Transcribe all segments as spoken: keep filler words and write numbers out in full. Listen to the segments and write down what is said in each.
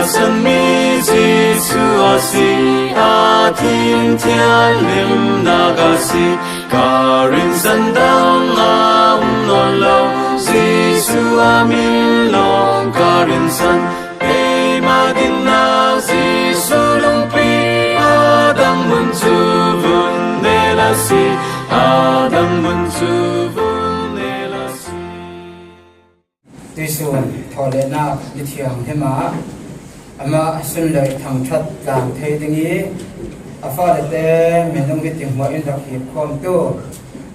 Sanmi Jesu a si, a thinthian limnak a si, ka rinsan dang a um nawn lo. Jesu a min lawng ka rinsan, keima dinnak Jesu lungpi, a dang mun cu vun nel a si, a dang mun cu vun nel a si. Tuisun thawhletnak mithianghlim ah amah sunlawih thangṭhat tlang thei ding i, a fale te minung hi tinghmuah in rak hip khawmtu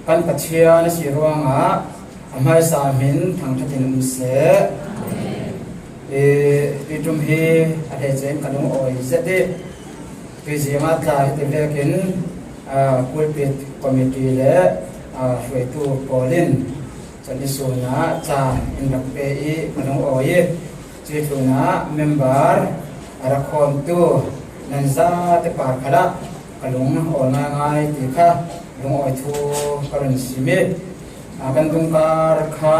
kan Pathian a si ruangah a hmaisa hmin thangṭhat in um seh. I, tuiṭum hi a hleice in ka lungawi zet i, tuizing ah tla hi ti vekin, aa, pulpit committee le, aa, hruaitu pawl in chan i sun ah ca in rak pe i ka lungawi i, cuih tlun ah member a rak khawmtu nan zate par khal ah ka lung a awl ngaingai ti kha lungawi thu ka run sim i, aa, kan dungkar kha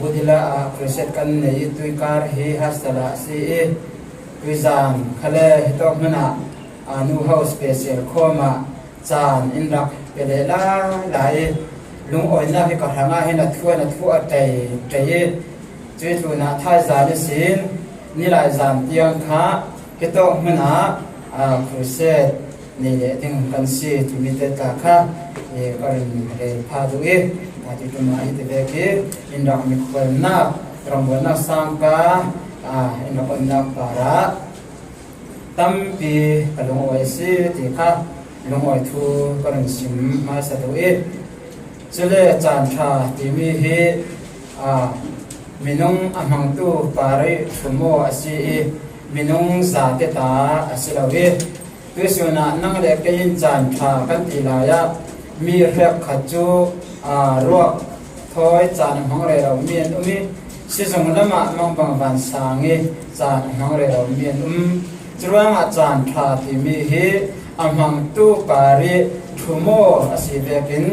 Budila ah crusade kan nei i, tuikar hi Hastala a si i, tuizan khale hitawk hmun ah, aa, Nu Ho special khawm ah caan in rak pe leh lai lai i, lungawinak hi ka hrangah hin a thu, a thu a tei tei i, cuih tlun ah thaizan ihsin nilaizan tiang kha hitawk hmun ah, aa, crusade nei leh ding kan si timi te tla kha, ee, ka run rel pha duh i, aa, tuiṭum ah hi ti vek i, in rak mikhualnak, ramhualnak sangka, aa, in rak onnak parah tampi ka lungawi a si ti kha lungawi thu ka run sim hmaisa duh i, cule caan ṭha timi hi, aa, minung a hmangtu par i ṭhum aw a si i, minung zate ta a si lo i, tuisun ah nang le kei in caan ṭha kan ti lai ah mi hrekkhat cu, aa, ruak thawi caan a hmang rero mi an um i, sizung lamah mangbang vansang i caan a hmang rero mi an um. Curuangah caan ṭha timi hi a hmangtu par i ṭhum aw a si vekin,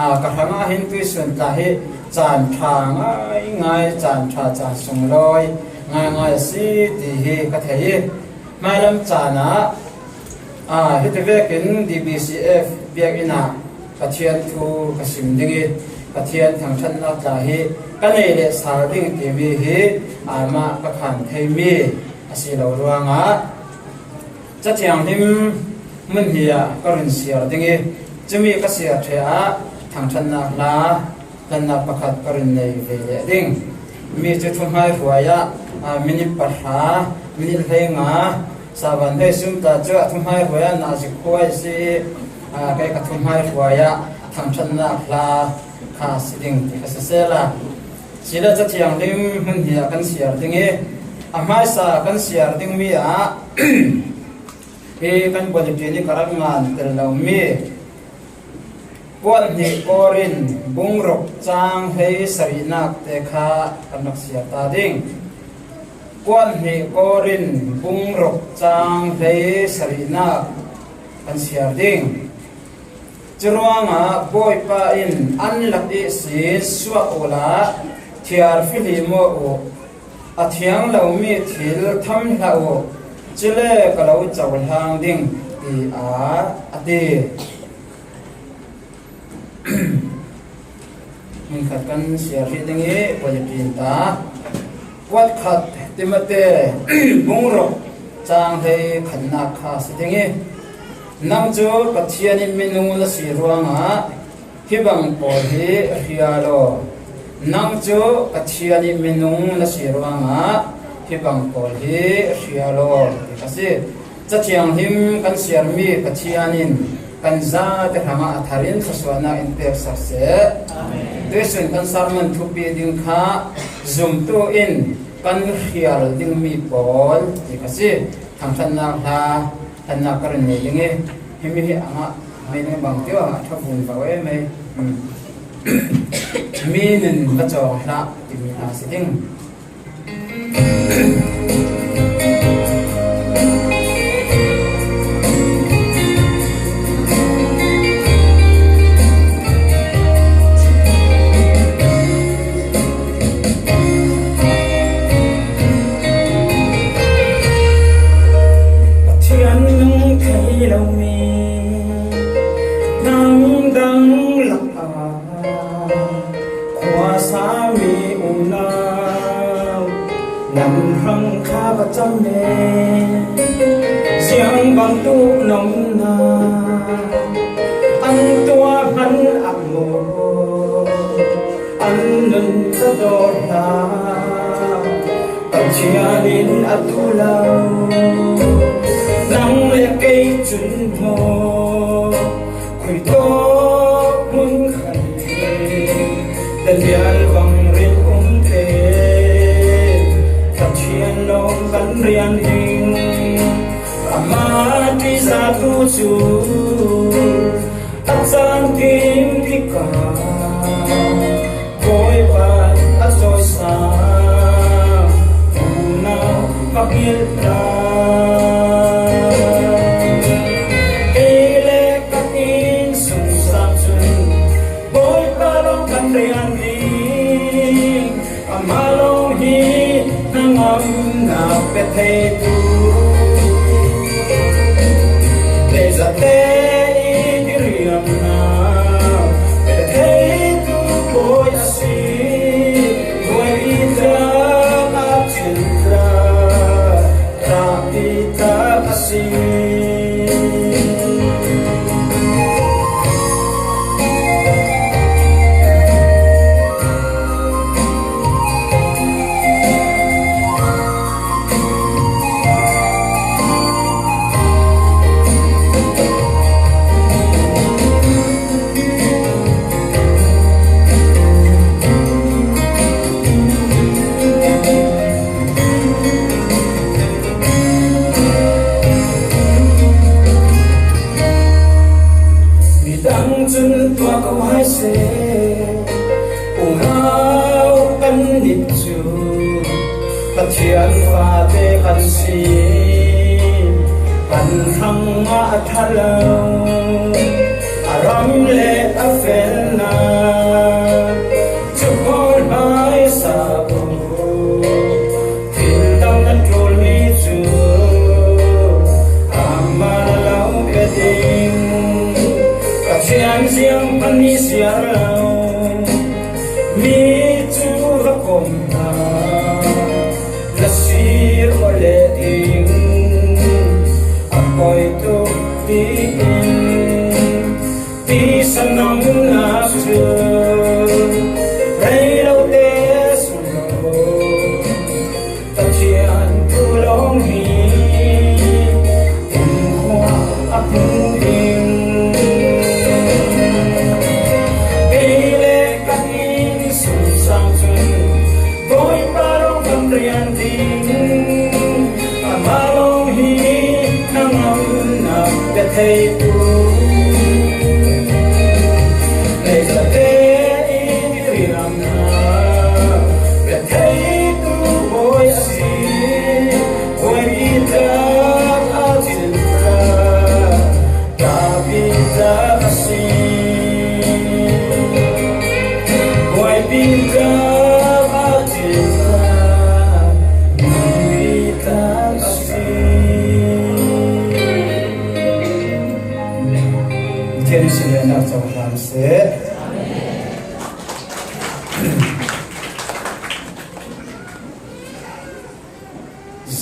aa, ka hrangah hin tuisun tla hi caan ṭha ngaingai, caan ṭha, caan sunglawi ngaingai a si ti hi ka thei i, hmailam caan ah, aa, hiti vekin D B C F biakinn ah Pathian thu ka sim ding i, Pathian thangṭhatnak tla hi ka nei leh sal ding timi hi, aa, mah ka khan theimi a si lo ruangah, Cathianghlim hmun hi ah ka run siar ding i, cumi ka siar ṭheh ah thangṭhatnak hla hlannak pakhat ka run nei ve leh ding. Mi cu thuhmai hruai ah, aa, minit pahra, minit hleinga, Savan hei sum ta cu a thuhmai hruai ah nazi khuai si i, aa, kei ka thuhmai hruai ah thangṭhatnak hla kha si ding ti ka siseh la. Sila Cathianghlim hmun hi ah kan siar ding i, a hmaisa kan siar dingmi ah hi kan bulletin i ka rak ngan tel lomi Kuat hnih Korin bung ruk cang hlei sarihnak te kha kan rak siar ta ding. Kuat hnih Korin bung ruk cang hlei sarihnak kan siar ding. Curuangah Bawipa in an lak ihsin suak uhla, thiarfihlim aw uh, a thiang lomi thil tham hlah uh, cule ka lo cohlang ding, tiah a ti. Hmunkhat kan siar hrih ding i, poi a ṭin ta. Kuat khat Timote bung ruk cang hlei khatnak kha si ding i, nang cu Pathian i minu na si ruangah hibang pawl hi hrial aw. Nang cu Pathian i minung na si ruangah hibang pawl hi hrial aw, ti ka si. Cathianghlim kan siarmi Pathian in kan zate hrangah a thar in thluasuahnak in peksak seh. Amen. Tuihsun kan sermon thupi ding kha zumtu in kan hrial dingmi pawl ti ka si. Thangṭhatnak hla, hlannak ka run nei ding i, himi hi a ngah, mei ning bang tiu a ngah ṭha vun va ve mei. Hmm. Mi nun va cawng hlah timi hna si ding. Cang le ziang bang tu nong na an tua man a mo an nun ka dor na Pathian in a tu lo nang le kei cun mo khui to mun khan Daniel bang rin um te Pathian lawng kan rian ding ama ti za tu cu a caan kim tikah Bawipa a cawisang unau ka hngilh ta. Kei le ka innsungsang cun Bawipa lawng kan rian ding. Amah lawng hi hnangamnak pe theitu, leizate i diriamnak pe theitu Bawi a si. Bawi i tlak a cin tlak, tlak i tlak a si. Midang cun tuah ko hai seh, unau kan nih cu Pathian fate kan si, kan hrang ah a ṭha lo, a ram le a felnak cu hmaihmaisa ko. Thil dang na ṭulmi cu amah na lo pe ding. Pathian ziang hmanh nih siar lo, mi cu va kom hna. Na sir awleh ding a poi tuk tiin tisa nongnak cu rei lo te sung lo. Pathian thu lawng hi kumkhua a hmu ding. Kei le ka innsungsang cun Bawipa lawng kan rian ding. Amah lawng hi hnangamnak pe theitu, leizate i diriamnak pe theitu Bawi a si. Bawipi tlak a cin tlak, David tlak a si. Bawipi tlak a cin tlak, David tlak a si. Pathian sin le nak cawng hram seh.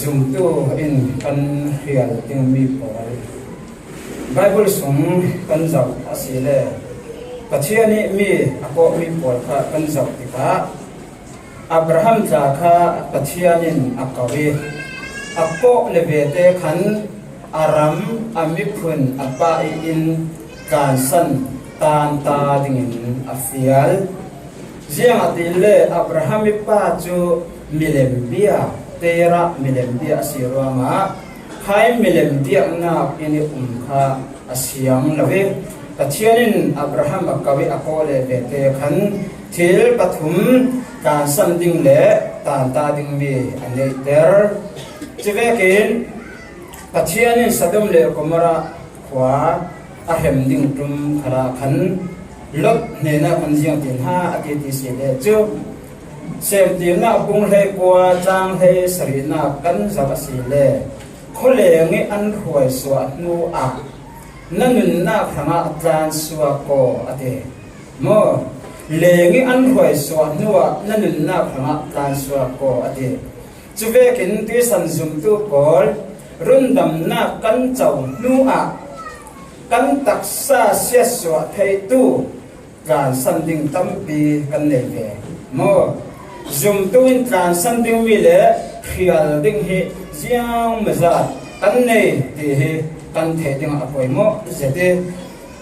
Zumtu in kan hrial dingmi pawl, Bible sung kan zoh a si le Pathian nih mi a kawhmi pawl kha kan zoh tikah Abraham tla kha Pathian in a ko i a kawh le vete khan a ram, a miphun, a pa i inn tlansan tanta dingin a fial. Ziangahtile Abraham i pa cu milem bia, Terah milem bia a si ruangah khai milem biaknak inn i um kha a siang lo i Pathian in Abraham a ko i a kawh le vete khan thil pathum tlansan ding le tanta dingmi a neihter. Cuvekin Pathian in Sodom le Gomorrah khua a hrem ding ṭum khalah khan Lot hnenah khan ziang ti hna a ti ti si le cu, Semtirnak bung hleikua cang hlei sarihnak kan zoh a si le, khualeng i an hruai suah hnu ah na nunnak hrangah tlan suak ko a ti. Maw? Leng i an hruai suah hnu ah na nunnak hrangah tlan suak ko a ti. Cuvekin tuisan zumtu pawl, rundamnak kan co hnuah kan taksa siatsuah theitu tlansan ding tampi kan nei ve maw? Zumtu in tlansan dingmi le hrial ding hi ziangmazat kan nei ti hi kan theih dingah a poimawh zet i,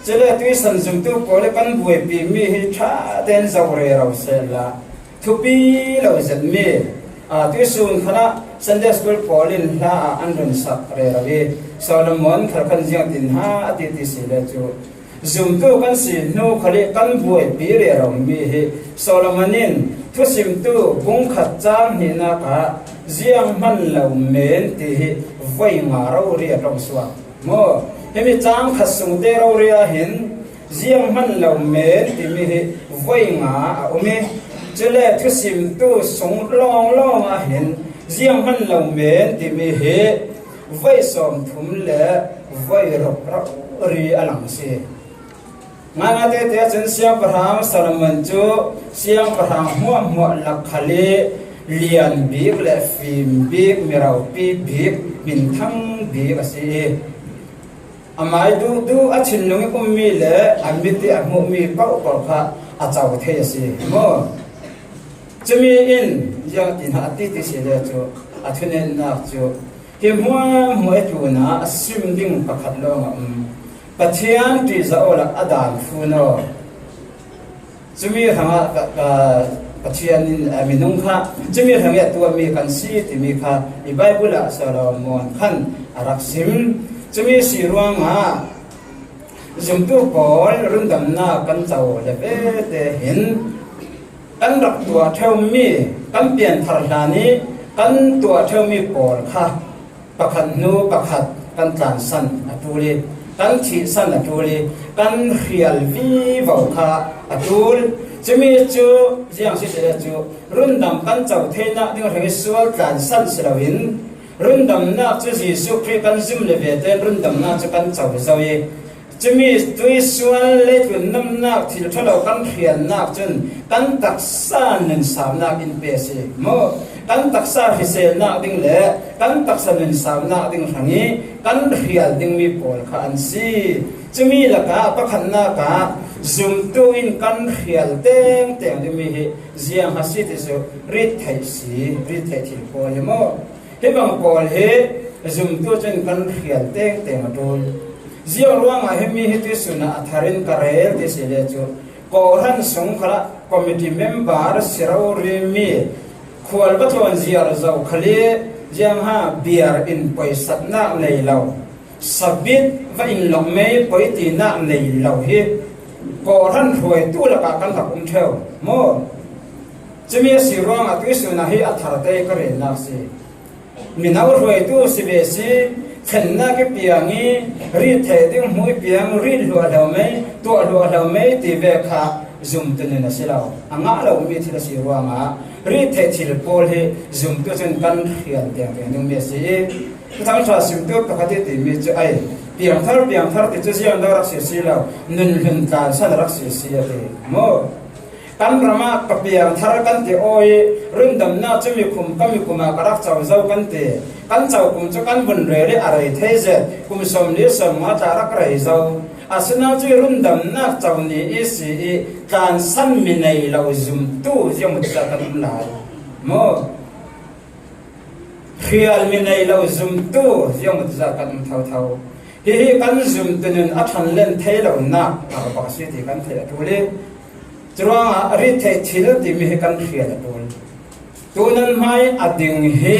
cule tuisan zumtu pawl le kan buaipimi hi ṭha tein zo rero sehla thupi lo zetmi, aa, tuisun khanah Sunday school pawl in hla ah an runsak rero i, Solomon khal khan ziangtin ha a ti ti si le cu, zumtu kan si hnu khal i kan buaipi reromi hi Solomon in Thusimtu bung khat cang hnihnak ah zianghman lo men ti hi voi nga rori a ṭongsuak maw? Himi cang khat sungte rori ah hin zianghman lo men timi hi voi nga a um i, cule Thusimtu sung lawnglawng ah hin zianghman lo men timi hi voi sawmthum le voi ruk rori a lang a si. Ngaingai tete ahcun siangpahrang Solomon cu siangpahrang hmuahhmuah lak khal i lian bik le fim bik, miropi bik, hminthang bik a si i, amai duhduh a thinlung i ummi le a mit i a hmuhmi paohpaoh kha a co thei a si maw? Cumi in ziangtin a ti ti si le cu a thunetnak cu hi hmuahhmuah i tlunah a sim ding pakhat lawng a um. Pathian ṭihzah awla a daan fun aw. Cumi hrangah ka, ka, Pathian in, eh, minung kha cumi hrangih a tuahmi kan si timi kha i Baibal ah Solomon khan a rak sim. Cumi si ruangah zumtu pawl rundamnak kan co le vete hin kan rak tuah ṭheumi, kan pianthar hlan i kan tuah ṭheumi pawl kha pakhat hnu pakhat kan tlansan a ṭul i, kan thihsan a ṭul i, kan hrial vivo kha a ṭul. Cumi cu ziang si seh cu, rundam kan co theinak ding hrang i sual tlansan si loin, rundamnak cu Jesuh Khrih kan zum le vete in rundamnak cu kan co zo i, cumi tuisual leitlun namnak thil ṭhalo kan hrialnak cun kan taksa nunsamnak in pe a si maw? Kan taksa hriselnak ding le kan taksa nunsamnak ding hrang i kan hrial dingmi pawl kha an si. Cumi lakah pakhatnak ah zumtu in kan hrial tengteng dingmi hi ziang a si ti cu rit theih si, rit theih thil pawl hi maw? Hi bang pawl hi zumtu cun kan hrial tengteng a ṭul. Ziang ruangah himi hi tuisun ah a thar in ka rel ti si le cu, kawhhran sung khalah committee member si rorimi khual va tlawn ziar zo khal i ziangha biar in poisatnak nei lo, sabit va in lawng mei poi tinak nei lo hi kawhhran hruaitu lakah kan rak um ṭheu maw? Cumi a si ruangah tuisun ah hi a thar te ka relnak si. Mino hruaitu si ve si, thlennak i piang i, rit theih ding hmuh i piang, rit hluahhlo mei, tuah hluahhlo mei ti ve kha zumtu nun a si lo. A ngah lomi thil a si ruangah rit theih thil pawl hi zumtu cun kan hrial tengteng dingmi a si i, Thuthang ṭha simtu pakhat i timi cu ai, piangthar, piangthar ti cu ziang dang rak si si lo, nun hlun tlansan rak si si a ti maw? Kan ram ah ka piangthar kan ti aw i, rundamnak cu mikhum ka mikhum ah ka rak co zo kan ti. Kan co kum cu kan vun rel i a rei thei zet, kum sawmli sawmnga tla rak rei zo. Asinain cu rundamnak co ni i si i, tlansan mi nei lo zumtu ziang maw ti zat kan um lai maw? Hrial mi nei lo zumtu ziang maw ti zat kan um thotho. Hihi kan zumtu nun a ṭhanlen thei lonak a ka bang si ti kan theih a ṭul i, curuangah rit theih thil timi hi kan hrial a ṭul. Tu nan hmai a ding hi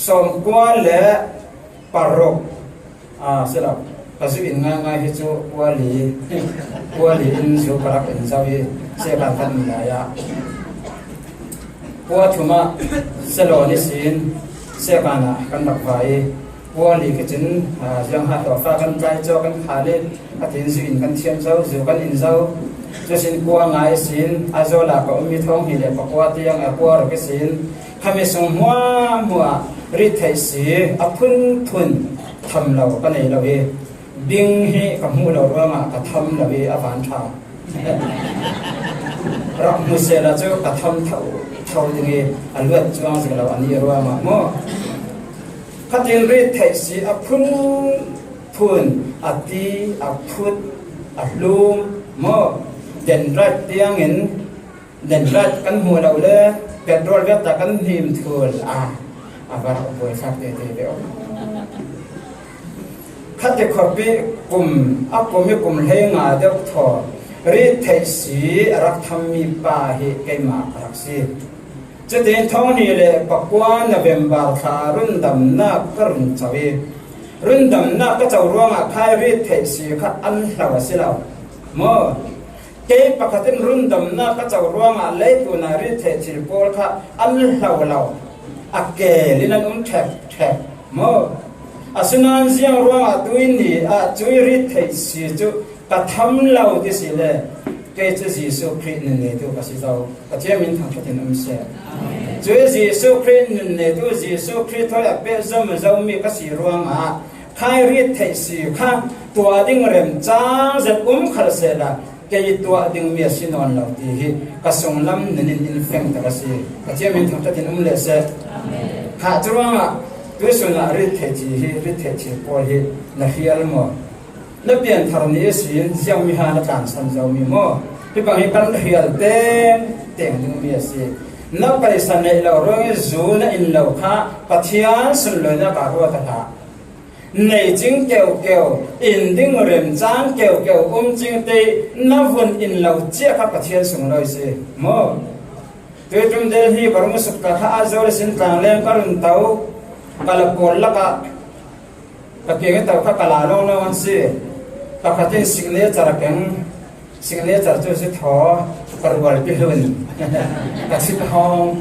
sawmkua le paruk, aa, si lo. Ka zu in ngaingai hi cu kuali, kuali in zu ka rak in zo i, sehkan kan in lai ah, kua thum ah salon ihsin sehkan ah kan rak vai i, kuali kicin, aa, ziangha hlawfa kan tlai caw kan khal i, a tin zu in kan thiam zo, zu kan in zo. Cusin kua nga ihsin a zawl ah ka ummi thawng hnih le pakua tiang a kua ruk ihsin khami sung hmuahhmuah rit theih si a phunphun tham lo ka nei lo i, bing hi ka hmuh lo ruangah ka tham lo i a van ṭha. Rak hmu sehla cu ka tham tho, tho ding hi a luat chuang zik lo a nih ruangah maw. Khatin rit theih si a phun phun, a ti, a phut, a hlum maw. Dendrite tiangin, dendrite kan hmuh lo le petrol vek ta kan hnim thul a, a var a buai thlak tete ve aw. Khate khuapi kum, a kum hi kum hleinga deuh thaw rit theih si a rak tham mi pa hi keimah ka rak si. Cutin thawng hnih le pakua November thla rundamnak ka run co i, rundamnak ka co ruangah khai rit theih si kha an hlo a si lo maw. Kei pakhatin rundamnak ka co ruangah leitunah rit theih thil pawl kha an hlo lo, a kel in an um ṭhek ṭhek maw. Asinain ziang ruangah tui ni ah cui rit theih si cu ka tham lo ti si le, kei cu Jesuh Khrih nun neitu ka si zo. Pathian min thangṭhat in um seh. Cui Jesuh Khrih nun neitu, Jesuh Khrih thawi a pehzom zomi ka si ruangah khai rit theih si kha tuah ding remcang zet um khal sehla, kei tuah dingmi a si nawn lo ti hi ka sunglam nun in in fengter a si. Pathian min thangṭhat in um leh seh. Kha curuangah tuisun ah rit theih thil hi, rit theih thil pawl hi na hrial maw? Na pianthar ni ihsin ziangmi ha na tlansan zomi maw? Hi bang hi kan hrial teng teng dingmi a si. Na paisa neih lo ruangin zu na in lo kha Pathian sunlawinak ah ruat a hlah. Nei cing keukeu, in ding remcang keukeu, um cing te na vun in lo cia kha Pathian sunglawi si maw? Tuiṭum Delhi ka rung suk ta kha a zo le sin tlang leng ka run to, ka la pawl lakah ka kiang i to kha ka la lawnglawng an si. Pakhatin signature a keng, signature cu si thaw ka rualpi hlun ka si ka hawng.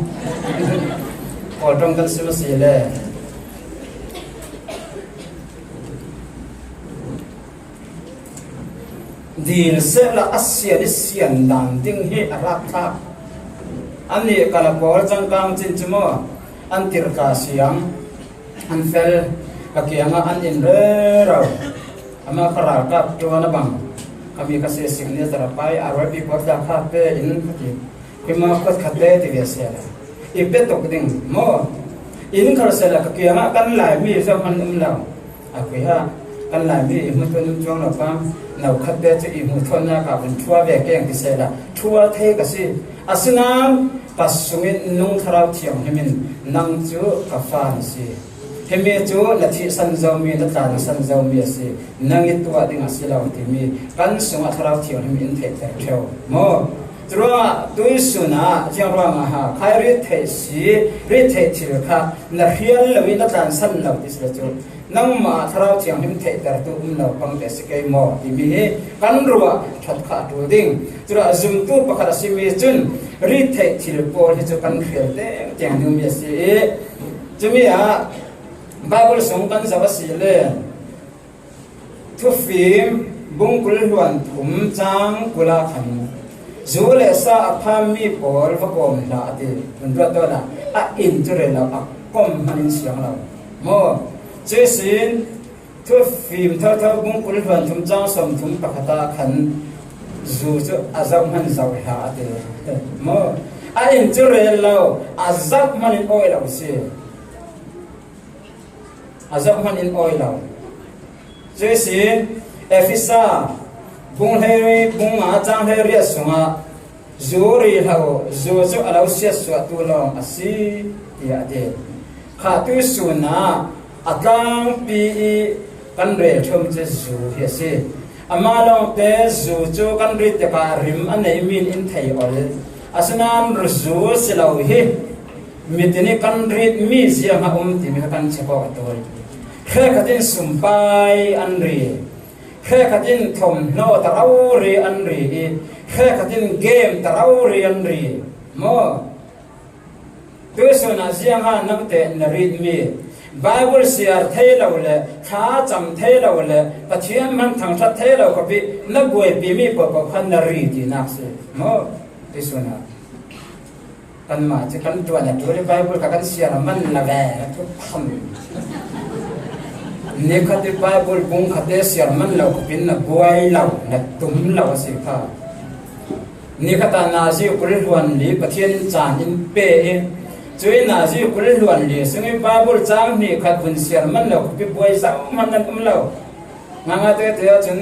Pawl ṭong kan si maw si le? Dil sehla a sian i sian dan ding hi a rak thlak. Annih ka la pawl cangkang cin cu maw, an tirhka siang an fel, ka kiangah an in rero. Amah ka ralkap ṭuan a bang, ka mi ka si signature a pai, a rualpi pawl tla kha pe in ka ti. Keimah khuat khat te ti ve sehla i pe tuk ding maw? In khal sehla ka kiangah kan Laimi zoh hman um lo. A kui ha, kan Laimi i hmuh tuan um cuang lo pam, no khat te cu i hmuh thuannak ah vun ṭhua ve keng ti sehla ṭhual thei ka si. Asinain ka sungin nung Thlarau Thianghlim in nang cu ka fa na si. Himi cu na thihsan zomi, na tla na san zomi a si. Nang i tuah ding a si lo timi kan sungah Thlarau Thianghlim in theihter ṭheu maw? Curuangah tuisun ah ziang ruangah ha khai rit theih si, rit theih thil kha na hrial lo i na tlansan lo ti si le cu nangmah Thlarau Thianghlim theihtertu um lo pang te si kei maw timi hi kan ruah ṭhat kha a ṭul ding. Curuangah zumtu pakhat a simi cun rit theih thil pawl hi cu kan hrial tengteng dingmi a si i, cumi ah Baibal sung kan zoh a si le, Thufim bung kul hluan thum cang kul ah khan zu le sa a phammi pawl va kawm hlah a ti. Vun ruat tawn ah a in cu rel lo, a kom hman in siang lo maw? Cuihsin Thufim thotho bung kul hluan thum cang sawm thum pakhat ah khan zu cu a zoh hman zoh hlah a ti maw? A in cu rel lo, a zoh hman in awi lo si. A zoh hman in awi lo. Cuihsin Efesa bung hleiri, bung nga cang hleiriat sungah zu ri hlah uh, zu cu a lo siatsuahtu lawng a si, tiah a ti. Kha tuihsun ah a tlangpi i kan rel ṭhum cu zu hi a si. Amah lawngte zu cu kan rit tikah rim a neimi in in thei ol. Asinain zu si lo hi mit in i kan ritmi ziang a um timi kha kan check awk a ṭul. Hrekhat in sumpai an ri, hrekhat in thawmhnaw ta rori an ri i, hrekhat in game ta rori an ri maw? Tuihsun ah ziang a nangte na ritmi, Baibal siar thei lo le, thla cam thei lo le, Pathian hman thangṭhat thei lo khuapi na buaipimi paohpaoh khan na ri tinak si maw? Tuihsun ah kanmah cu kan ṭuan a ṭul i Baibal kha kan siar a man lo ve, na thup tham. Nikhat i Baibal bung khat te siar man lo khuapi na buai lo, na tum lo a si kha. Ni khatah nazi kul hluan li Pathian in caan in pe i, cui nazi kul hluan li sung i Bible cang hnih khat vun siar man lo khuapi buai zoh hmanh nan um lo. Nganga tete ahcun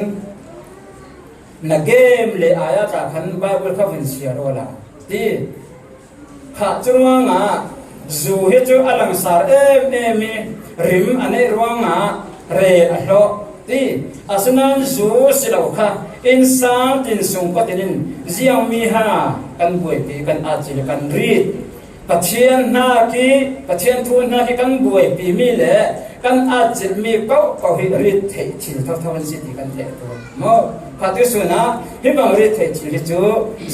na game le ai ah tla khan Bible kha vun siar awla ti. Kha cu ruangah zu hi cu a langsar em em i rim a neih ruangah rel a hlawh ti. Asinain zu si lo kha innsang tin sung patin in ziangmi ha kan buaipi, kan aat cil, kan rit. Pathian hna khi, Pathian thu hna khi kan buaipimi le kan aat cilmi paohpaoh hi rit theih thil thotho an si ti kan theih a ṭul. Maw? Kha tuihsun ah hi bang rit theih thil hi cu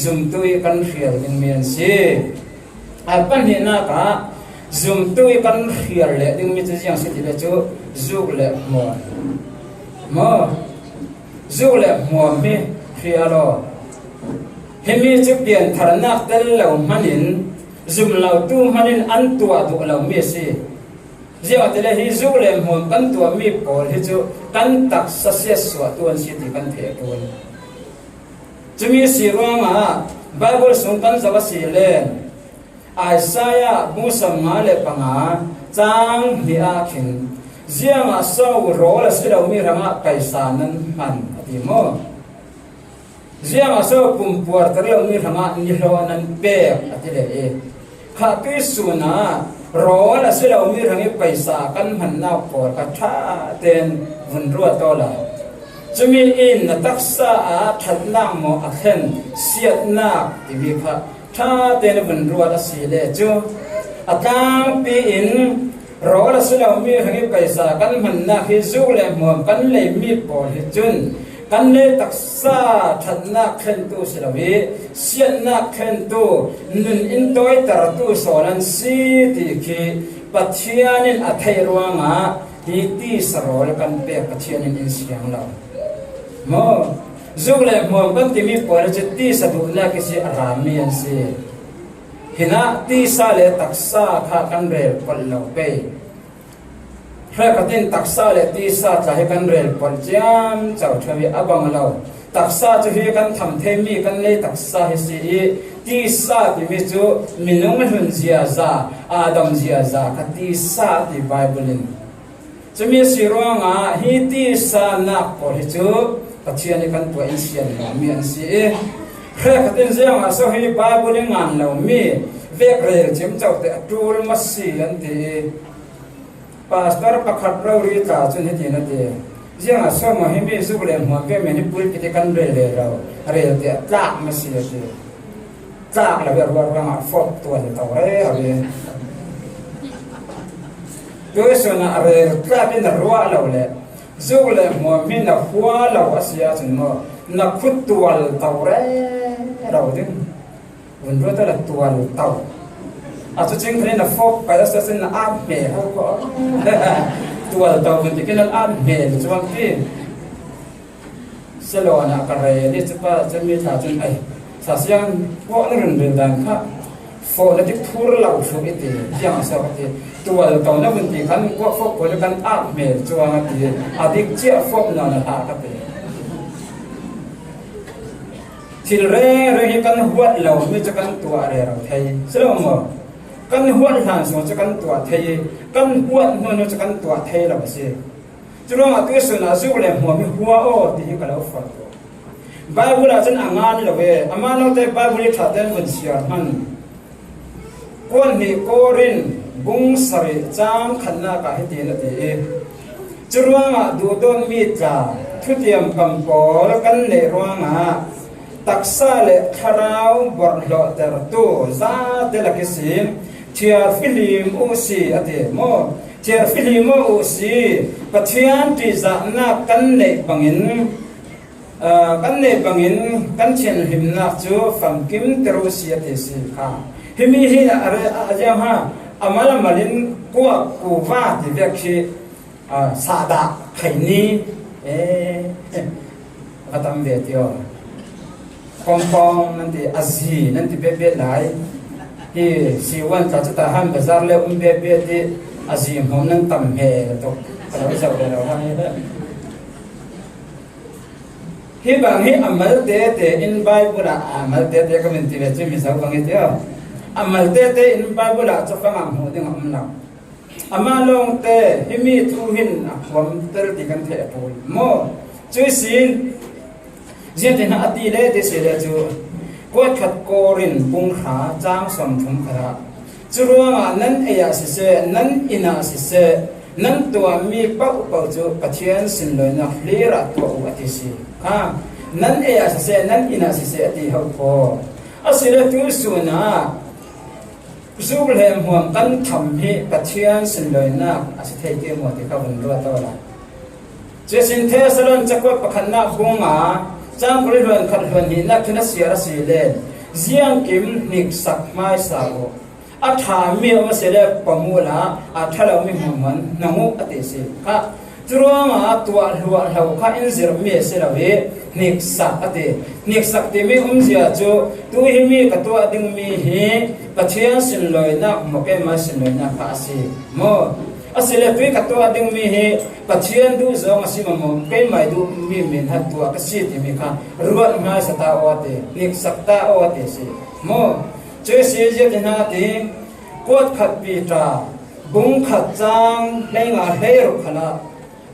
zumtu i kan hrial dingmi an si. A pahnihnak ah zumtu i kan hrial leh dingmi cu ziang si ti le cu zuk le hmuam. Maw? Zuk le hmuam hi hrial aw. Himi cu piantharnak tel lo hmanh in, zum lotu hmanh in an tuah duh lomi a si. Ziangahtile hi zuk le hmuam kan tuahmi pawl hi cu kan taksa siatsuahtu an si ti kan theih a ṭul. Cumi si ruangah Bible sung kan zoh a si le Isaiah bung sawmnga le panga cang hnih ah khin, ziangah so rawl a si lomi hrangah paisa nan hman a ti maw? Ziangah so pumpuarter lomi hrangah nihlawh nan pek a ti le i, kha tuihsun ah rawl a si lomi hrang i paisa kan hmannak pawl kha ṭha tein vun ruat aw la. Cumi in na taksa ah ṭhatnak maw a thlen, siatnak timi kha ṭha tein vun ruat a si le cu a tlangpi in rawl a si lomi hrang i paisa kan hmannak hi zuk le hmuam kan leimi pawl hi cun kan lei taksa ṭhatnak thlentu si lo i siatnak thlentu, nun in tawitertu sawn an si ti khi Pathian in a theih ruangah hi tisa rawl kan pek Pathian in in siang lo. Maw? Zuk le hmuam kan timi pawl cu tisa duhnak ihsi a rami an si. Hinah tisa le taksa kha kan rel kolh lo pei. Hrekkhat in taksa le tisa tla hi kan rel kolh ciamco ṭheu i a bang lo. Taksa cu hi kan tham theimi kan lei taksa hi si i tisa timi cu minung hlun ziaza, Adam ziaza kha tisa ti Bible in. Cumi si ruangah hi tisa nak pawl hi cu Pathian i kan tuah in sian lomi an si i, hrekkhat in ziangah so hi Bible i ngan lomi vek rel ciamco te a ṭul maw si an ti i, pastor pakhat rori tla cun hiti na ti, ziangah so maw himi zuk le hmuam ve men hi pulpit i kan rel rero, rel te a tlak maw si a ti. Tlak lo i a ruah ruangah fawp tuan to rero i. Tuihsun ah a rel tlak in a ruah lo le zuk le hmuam hi na hua lo a si ahcun maw na khut tual to rero ding. Vun ruat awla tual to. A cu cing khan na fawp kai a si ahcun na at hme ho ko. Tual to vun tikin an at hme cuang ti. Salon ah ka rel i cupa cun mi tla cun ai, sa siang kuak na run rel dan kha fawh na dik thur lo thlu i ti, tiang a so ka ti. Tual to na vun ti khan kuak fawp pawl kan at hmel cuang a ti, a dik ciah fawp nawn a hlah ka ti. Thil reng reng hi kan huat lo mi cu kan tuah rero thei si lo maw? Kan huat hlan sung cu kan tuah thei i, kan huat hnu hnu cu kan tuah thei lo a si. Curuangah tuihsun ah zuk le hmuam hi hua aw ti hi ka lo forh. Baibal ah cun a ngan lo e, amah note Baibal i ṭha tein vun siar hmanh. Kuan hnih Korin bung sarih cang khatnak ah hitin a ti i, curuangah duhdawtmi tla thutiam kam pawl kan neih ruangah taksa le thlarau borhhlawhtertu zate lak ihsin thiar fihlim uh si a ti maw? Thiar fihlim uh si, Pathian ṭihzahnak kan neih bangin, aa, kan neih bangin kan thianhlimnak cu famkimter uh si a ti si kha. Himi hi a, a, a ziang ha, a mal a mal in kuak kuva ti vek khi, aa, sahdah khaini, eh, va tam ve ti aw. Kongkong nan ti, a zi nan ti bebet lai. Hi siwan tla cu Tahan bazar le um bebet ti, a zi hmawm nan tam hme tuk. Ka lo zoh ve lo ha. Hih bang hi a mal tete in Bible ah, a mal tete ka min ti ve cu mi zo bang hi ti aw. A mal tete in Bible ah cafang ah hmuh ding a um lo. Amah lawngte himi thu hin a phuamter ti kan theih a ṭul maw? Cuih sin ziangtin a ti le ti si le cu, kuat khat Korin bung hra cang sawmthum khat ah, curuangah nan ei ah siseh, nan inn ah siseh, nan tuahmi pohpoh cu Pathian sunlawinak hlir ah tuah uh a ti si kha. Nan ei ah siseh, nan inn ah siseh a ti ho khaw. Asile tusun ah zuk le hmuam kan tham hi Pathian sunlawinak a si thei ke maw ti kha vun ruat aw la. Cuih sin Thessalon cakuat pakhatnak bung nga cang kul hluan khat hluan hnihnak khin a siar asile, ziangkim hniksak hmaisa uh. A ṭhami a um asile pom uhla, a ṭha lomi hmuahhmuah hnong uh a ti si kha. Curuangah tuah hluahhlo kha in zirhmi a si lo i hniksak a ti. Hniksak timi umzia cu tu himi ka tuah dingmi hi Pathian sunlawinak maw keimah sunlawinak kha a si maw? Asile tu ka tuah dingmi hi Pathian duh zawng a si maw, keimah duhmi min hat tuah ka si timi kha ruat hmaisa ta aw a ti, hniksak ta aw a ti si maw? Cuih si ziatin a ti, kuat khat Piter bung khat cang hleinga hleiruk khalah,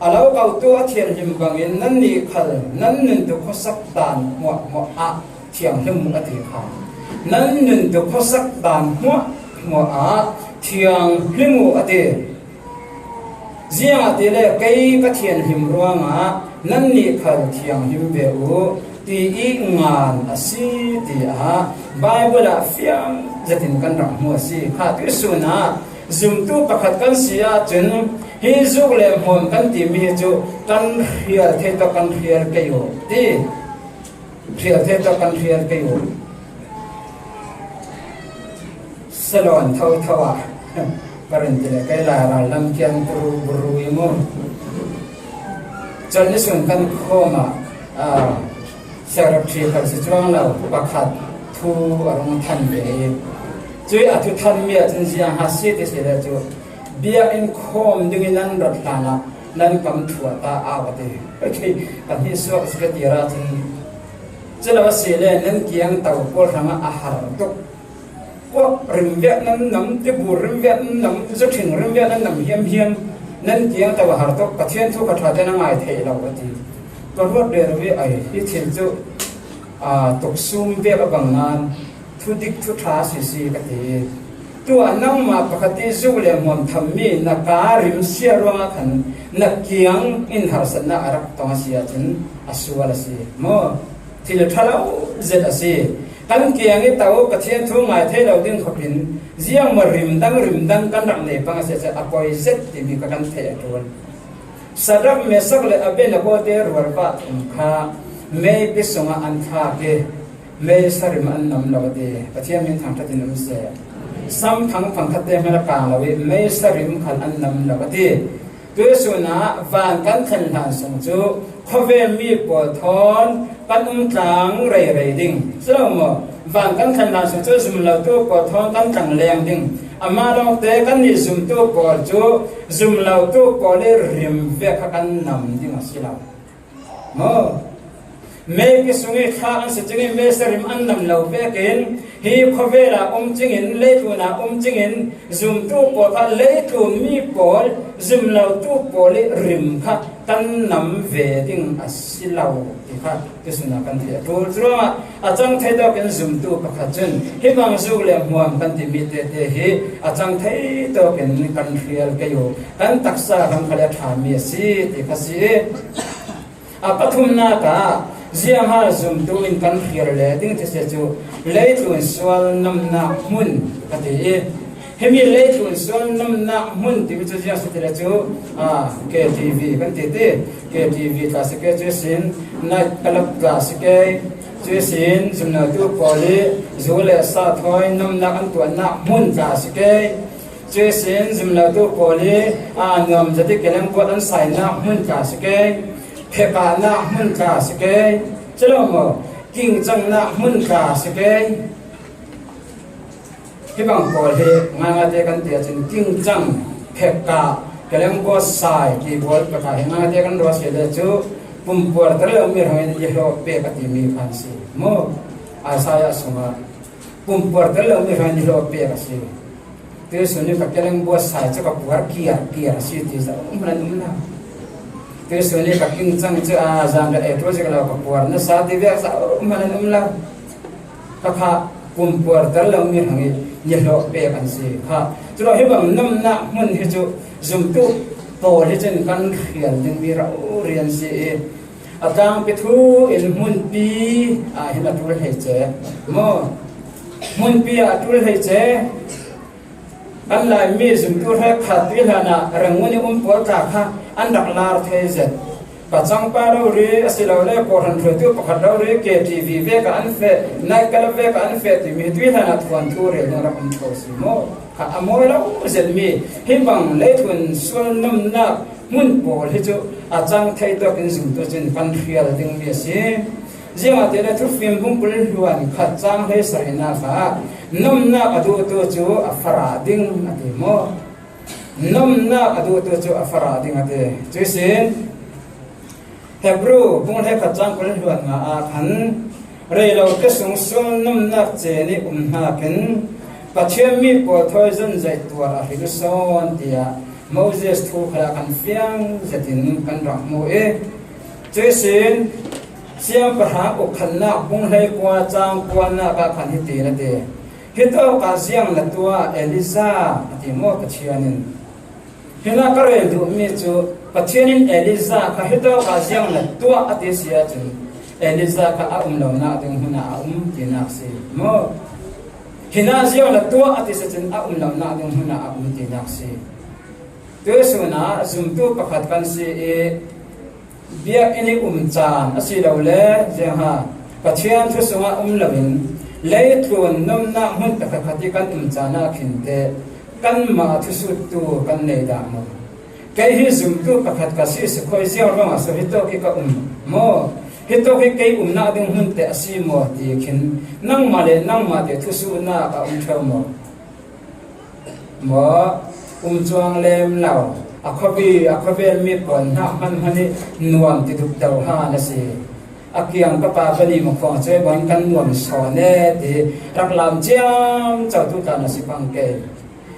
a lo kotu a thianghlim bangin nannih khal nan nuntu khuasak dan hmuahhmuah ah thianghlim uh a ti kha. Nan nuntu khuasak dan hmuahhmuah ah thianghlim uh a ti. Ziangahtile kei ka thianghlim ruangah nannih khal thianghlim ve uh, ti i ngan a si, tiah Bible ah fiang zetin kan rak hmu a si kha. Tuihsun ah zumtu pakhat kan si ahcun hi zuk le hmuam kan timi hi cu kan hrial thei tawk kan hrial kei uh ti. Hrial thei tawk kan hrial kei uh. Salon thotho ah ka run ti le kei lai ral lam kian turu buru i mu. Cun nisun kan khawm ah, aa, secretary khat si cuang lo, pakhat thu a rung than ve i, cuih a thu thanmi ahcun ziang ha si ti si le cu, biakinn khawm dingin nan rat hlan ah nan kam thuah ta au a ti. Pahnih suak a si ka ti ra cun, cu lo a si le nan kiang to pawl hrangah a har tuk. Kuak rimviak nan nam, tibu rimviak nan nam, zuṭhing rimviak nan nam hiamhiam, nan kiang to a har tuk, Pathian thu ka ṭha te na ngai thei lo a ti. Ka ruat rero i ai, hi thil cu, aa, tuksum vek a bang nan, thudik thuṭha si si ka ti. Tuah nangmah pakhat i zuk le hmuam thammi na ka rim sia ruangah khan na kiang in harsatnak a rak tong a si ahcun a sual a si maw? Thil ṭha lo zet a si. Kan kiang i to Pathian thu ngai thei lo ding khawpin ziangmaw rimdang rimdang kan rak nei pang a si ahcun a poi zet timi kha kan theih a ṭul. Sadrak, Mesak le Abednego te rualpa thum kha meipi sungah an thlak i, mei sarim an nam lo a ti. Pathian min thangṭhat in um seh. Sam phang phang khat te hmanh a kang lo i, mei sarim khal an nam lo a ti. Tuihsun ah van kan thlen hlan sung cu khuavel mi pawl thawn kan um tlang rei rei ding si lo maw? Van kan thlen hlan sung cu zumlotu pawl thawn kan tlang leng ding. Amah lawngte kannih zumtu pawl cu zumlotu pawl i rim vek kha kan nam ding a si lo. Maw? Meipi sung i thlak an si cing i, mei sarim an nam lo vekin, hi khuavel ah um cingin, leitlun ah um cingin, zumtu pawl kha leitlun mi pawl, zumlotu pawl i rim kha kan nam ve ding a si lo ti kha tuihsun ah kan theih a ṭul. Curuangah a cang thei tawkin zumtu pakhat cun, hi bang zuk le hmuam kan timi tete hi a cang thei tawkin kan hrial kei uh, kan taksa ram khal a ṭhami a si ti kha si i, a pathumnak ah ziangha zumtu in kan hrial le ding ti si cu leitlun sual namnak hmun ka ti i, himi leitlun sual namnak hmun timi cu ziang si ti le cu, aa, K T V kan ti ti. K T V tla si ke, cuihsin night club tla si ke, cuihsin zumlotu pawl i zu le sa thawi namnak an tuahnak hmun tla si ke, cuihsin zumlotu pawl i, aa, nuam zet i keleng kuat an sainak hmun tla si ke, phekahnak hmun tla si ke, si lo maw? Kingcangnak hmun tla si ke. Hi bang pawl hi ngaingaite kan ti ahcun kingcang, phekah, keleng kuat sai ti pawl pakhat hi ngaingaite kan ruat si le cu Pumpuar tel lo mi hrangin i hlawh pek a ti mi khan si. Maw, Isaiah sungah pumpuar tel lo mi hrangin i hlawh pek a si. Tuisun ni ka keleng buat sai chu ka puar kiar kiar a si ti za um hman an um lo. Tuisun ni ka king chang chu a zan da e tu zik lo ka puar na sa ti vek za um hman an um lo. Kha kha pumpuar tel lo mi hrangin i hlawh pek an si kha. Chu lo hi bang nomna hmun hi chu zumtu pawl hi chin kan hrial ding mi rau rian si i. A tlangpi thu in hmunpi ah hin a tul hei che. Maw, hmunpi ah a tul hei che. Kan Laimi zumtu hrekkhat tuihlan ah Rangoon i um pawl tla kha an rak lar thei zet. Ka changpa rori a si lo le, kawhhran hruaitu pakhat rori K T V vek ah an feh, night club vek ah an feh timi tuihlan ah thuanthu rel ding rak um tho si maw? Kha a mawi lo zet mi hi bang leitlun sual nomna hmun pawl hi chu a chang thei tawkin zumtu chin kan hrial ding mi a si. Ziangahtile Thufim bung kul hluan khat chang hleisarihna kha nomna a duhtu chu a farah ding a ti maw? Nomna a duhtu chu a farah ding a ti. Cuisin Hebru bung hleikhat chang kul hluan nga a khan, rei lo te sung sual nomna che ni um hnakin Pathian mi pawl thawi zon zaih tuar a hril sawn, tiah Moses thu khalah kan fiang zetin kan rak hmu i. Cuisin Siangpahrang uk khatnak bung hleikua chang kuanak ah khan hitin a ti. Hitawkah ziang na tuah, Elijah, a ti maw Pathian in? Hinah ka rel duhmi cu Pathian in Elijah kha hitawkah ziang na tuah a ti si ahcun Elijah kha a um lonak ding hmun ah a um tinak si maw? Hinah ziang na tuah a ti si cun a um lonak ding hmun ah a um tinak si. Tuisun ah zumtu pakhat kan si i, biakinn i um caan asilole ziangha Pathian thu sungah um loin leitlun nomnak hmun pakhatkhat i kan um caan ah khin te kanmah thusuttu kan nei dah maw? Kei hi zumtu pakhat ka si, sikhawi ziang ruangah so hitawk hi ka um maw? Hitawk hi kei umnak ding hmun te a si maw ti khin nangmah le nangmah te thusuhnak a um ṭheu maw? Maw, um cuang lem lo. A khuapi, a khuavel mi pawl hna hmanhman i nuam ti duk do ha na si. A kiang ka pa pali ma khawng cuai bawn kan nuam sawn e ti rak lam ciam co tu tla na si pang ke.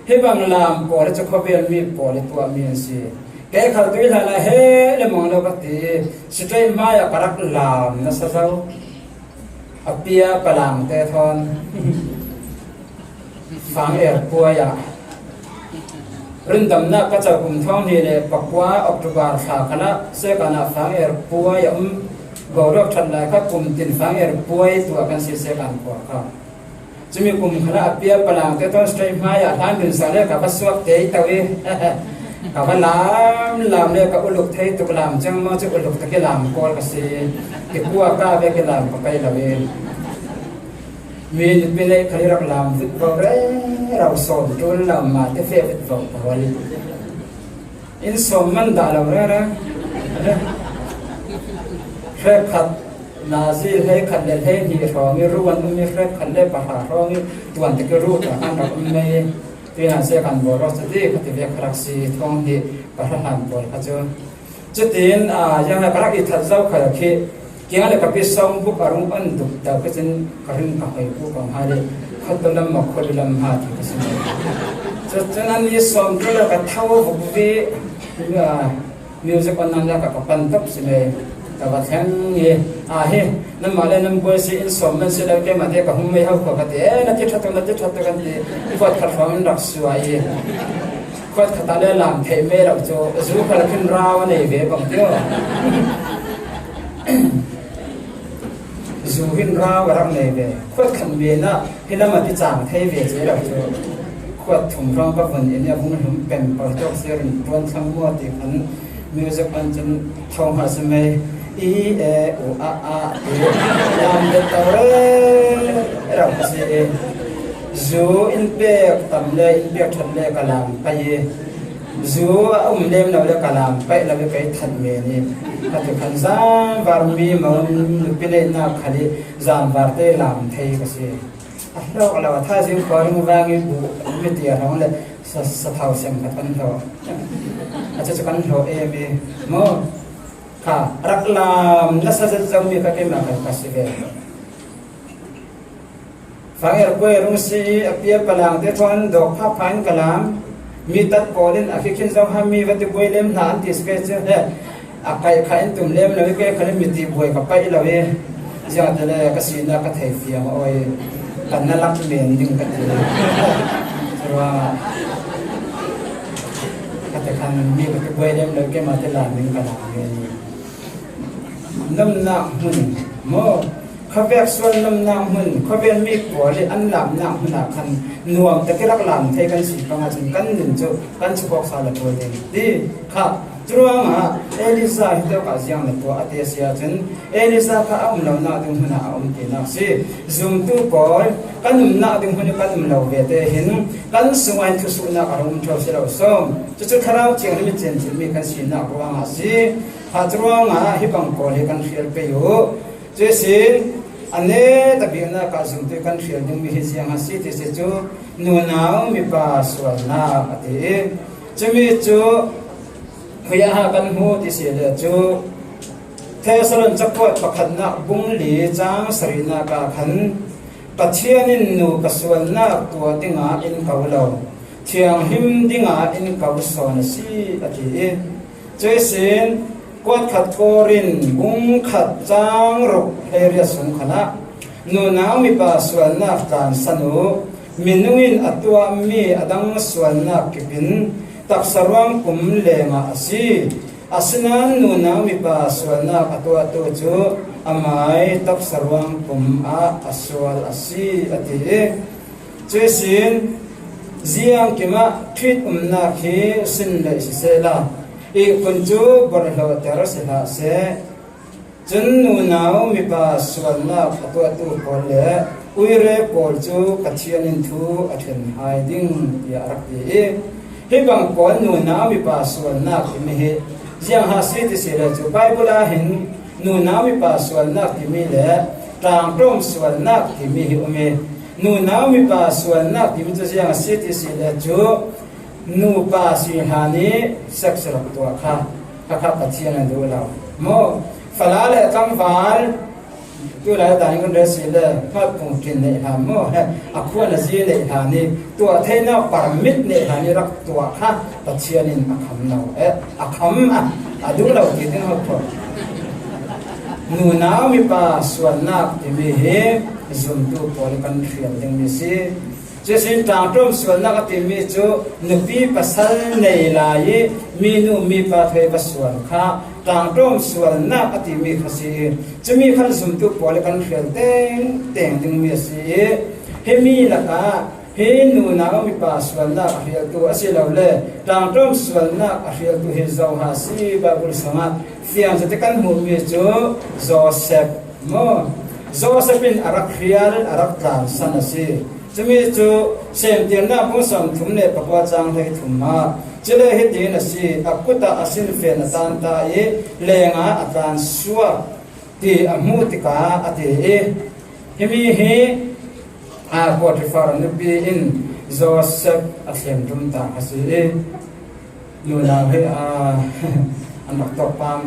Hi bang lam pawl cu khuavel mi pawl i tuahmi an si. Kei khal tui hlan ah he le mong lo ka ti. Sitai hmai ah ka rak lam na sa zo. A pia palang te thawn Fang Er puai ah rundamnak ka co kum thawng hnih le pakua October thla khalah Sekan ah Fang Er puai a um. Boruak ṭhat lai kha kum tin Fang Er puai tuah kan si Sekan khua kha. Cumi kum khalah a pia palang te thawn stage hmai ah hlan dun sa le ka va suak te to i ka va lam lam le ka uluk thei tuk lam cang maw cu uluk tak i lam kawl ka si. Kikua ka ve ki lam ka pei lo i. Mi nupi neih khal i rak lam vut vo rero sawm ṭul lo mah te feh vut vo pawl. In sawm man dah lo rero. Hrekkhat nazi hleikhat le hleihnih hrawng i ru an um i hrekkhat le pahra hrawng i tuan tak i ru ta an rak um mei. Tuihan se kan bawlrawk cu ti kha ti ve kha rak si thawng hnih pahra hlan pawl kha cu. Cutin, aa, ziang ka rak i that zo kha khi kiang le ka pi sawng buk a rung on duk deuh khi cun ka ring ka hoi ku kong hai le khuatu lam maw khuatu lam ha ti ka si. Cu cun an i sawm tu le ka tho vuk vi, aa, music on nan le ka, ka pan tok si le ka va thleng i, aa, hi, nanmah le nan buai si in sawm man si lo keimah te ka hung mei ho kho ka ti, e, na ti ṭha tuk, na ti ṭha tuk kan ti, khuat khat hrawng in rak suai i. Khuat khat ah le lam theih mei lo cu, zu khal khin rau a nei ve bang tio. Zu hin rau a rak nei ve. Khuat khat men ah hi lam a ti cang thei ve ci lo cu. Khuat thum hrawng ka vun in a vung hlum pem pal tuk si rin tuan thlang maw ti khan music an cun thong ha si mei. I e u a a ti lam ve to rero ka si i. Zu in pek tam le in pek ṭhat le ka lam pai i. Zu a um lem lo le ka lam paih lo i kei that men i. Atu khan zanvar mi maw nupi neihnak khal i zanvar te lam thei ka si. A hlawk lo a thaizing khuarum vang i bu mi ti a hrawng le sa, sathau sem khat kan hlawh. A cu cu kan hlawh em i maw? Kha, rak lam nasa zet zomi kha keimah kha ka si ve. Fang er kuai rung si a pia palangte thawn dawk phapha in ka lam. Mi tat pawl in a khikhin zong ha mi va ti buai lem hna an ti si kei cu he. A kaih kha in tum lem lo i kei khan in mi ti buai ka paih lo i. Ziangte le ka sina ka thei fiang aw i. Kan na lak men ding ka ti. Curuangah ka te khan mi va ti buai lem lo i keimah te lam ding ka lam nge ni. Nomnak hmun maw? Khuavek sual nomnak hmun, khuavek mi pawl i an lamnak hmun ah khan nuam tak i rak lam thei kan si panga cun kan nun cu kan chukhawk sa le pawl ding ti kha. Curuangah Elisa hi tawkah ziang na tuah a ti a si ahcun Elisa kha a um lonak ding hmun ah a um tinak si. Zumtu pawl kan umnak ding hmun i kan um lo ve te hin kan sungah hin thusuhnak a rung um ṭheo si lo sawm. Cucu Thlarau Thianghlim i ciancilmi kan sinak ruangah si. Kha curuangah hi bang pawl hi kan hrial pei uh. Cuihsin a neta biknak ah zumtu kan hrial dingmi hi ziang a si ti si cu nunau mipa sualnak a ti i cumi cu khuiah ha kan hmuh ti si le cu Thessalon cakuat pakhatnak bung li cang sarihnak ah khan Pathian in nupa sualnak tuah dingah in ko lo, thianghlim dingah in ko sawn a si a ti i Cuihsin kuat khat Korin bung khat cang ruk hleiriat sung khan ah nunau mipa sualnak tlansan uh, minung in a tuahmi a dang sualnak kipin taksa ruang pum lengah a si. Asinain nunau mipa sualnak a tuahtu cu amai taksa ruang pum ah a sual a si a ti i Cuihsin ziangkim ah ṭhit umnak hi sin lei sisehla ihkhun cu borhhlawhter si hlah seh. Cun nunau mipa sualnak a tuahtu pawl le uire pawl cu Pathian in thu a ṭhen hai ding tiah a rak ti i hi bang pawl nunau mipa sualnak timi hi ziang ha si ti si le cu Baibal ah hin nunau mipa sualnak timi le ṭangṭawm sualnak timi hi um i Nunau mipa sualnak timi cu ziang a si ti si le cu nupa si hlan i sex rak tuah kha, kha kha Pathian a duh lo. Maw? Fala le tlangval, tu lai dan in kan rel si le, hmat pungṭin neih hlan maw? A khua na zi neih hlan i tuah theinak permit neih hlan i rak tuah kha Pathian in a kham lo. Eh, a kham a, a duh lo ti ding hau kho. Nunau mipa sualnak timi hi zumtu pawl i kan hrial dingmi si. Cuihsin ṭangṭawm sualnak a timi cu nupi pasal nei lai i minu mipa thei va sual kha ṭangṭawm sualnak a timi kha si i cumi khan zumtu pawl i kan hrial tengteng dingmi a si i himi lakah hi nunau mipa sualnak a hrialtu asilole ṭangṭawm sualnak a hrialtu hi zo ha si Baibal sungah fiang zate kan hmuhmi cu Josef maw? Josef in a rak hrial, a rak tlansan a si. Cumi cu Semtirnak bung sawmthum le pakua cang hleithum ah cule hitin a si, a kut ah a sinfen a tan ta i lengah a tlan suak ti a hmuh tikah a ti i himi hi Aa, Potifar nupi in Josef a thlem ṭum ta kha si i nunau hi, aa, an rak tawk pam.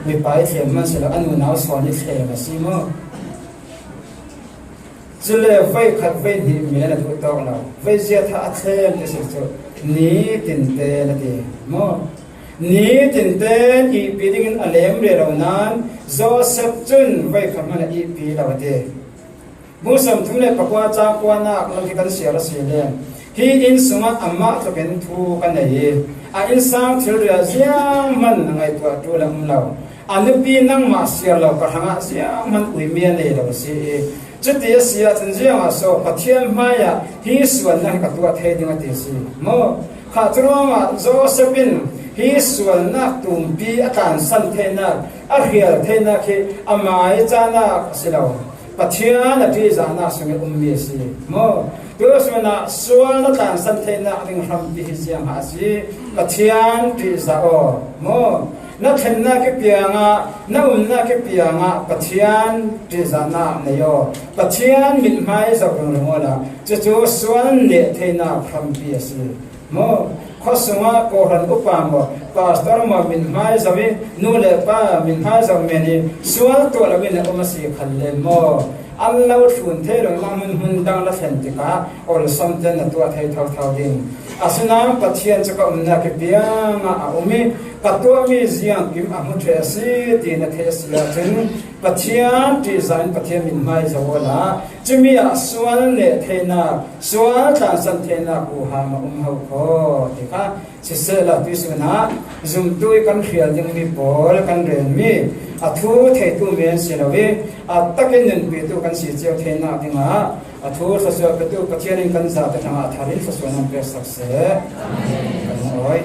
Mipa i thlem hman si lo, a nunau sawn i thlem a si maw? Cule voikhat voihnih men a duh tawk lo. Voizia thah a thlem ti si cu nitin te na ti maw? Nitin te ihpi dingin a lem rih lo nain Josef cun voikhat hmanh a ihpi lo a ti. Bung sawmthum le pakua cang kuanak lam hi kan siar a si le hi inn sungah amah tlukin thu ka nei i a innsang thilri ah zianghman a ngaihtuah ṭul a um lo. A nupi nangmah siar lo ka hrangah zianghman uimi a nei lo a si i cuti a si ahcun ziangah so Pathian hmaiah hi sualnak hi ka tuah thei ding a ti a si maw? Kha curuangah Josef in hi sualnak tumpi a tlansan theinak a hrial theinak hi amai cahnak a si lo. Pathian a ṭihzahnak sung i ummi a si maw? Tusun ah sual na tlansan theinak ding hrampi hi ziangah a si. Pathian ṭihzah aw maw? Na thlennak i piangah, na umnak i piangah Pathian ṭihzahnak nei aw. Pathian mithmai zoh ringring awla cucu sual neh theinak hrampi a si. Maw? Khuasungah kawhhran upa maw, pastor maw, min hmai zo i, nu le pa min hmai zo men i, sual tuah lo in a um a si khan le maw, an lo thlun thei lo i, mah hmun hmun dang la thlen tikah awlsam ten na tuah thei thotho ding. Asinain Pathian cu ka umnak i piangah a um i, ka tuahmi ziangkim a hmu ṭheh a si ti na theih a si ahcun, Pathian ṭihzah in Pathian min hmai zo awla, cumi ah sual neh theinak, sual tlansan theinak huham a um ho khaw ti kha. Sisehla tuihsun ah zumtu i kan hrial dingmi pawl kan relmi a thu theitu men si lo i, a takin nunpitu kan si cio theinak dingah a thu thluasuah petu Pathian in kan zate hrangah thar in thluasuah nan pek sak seh. Kan awi.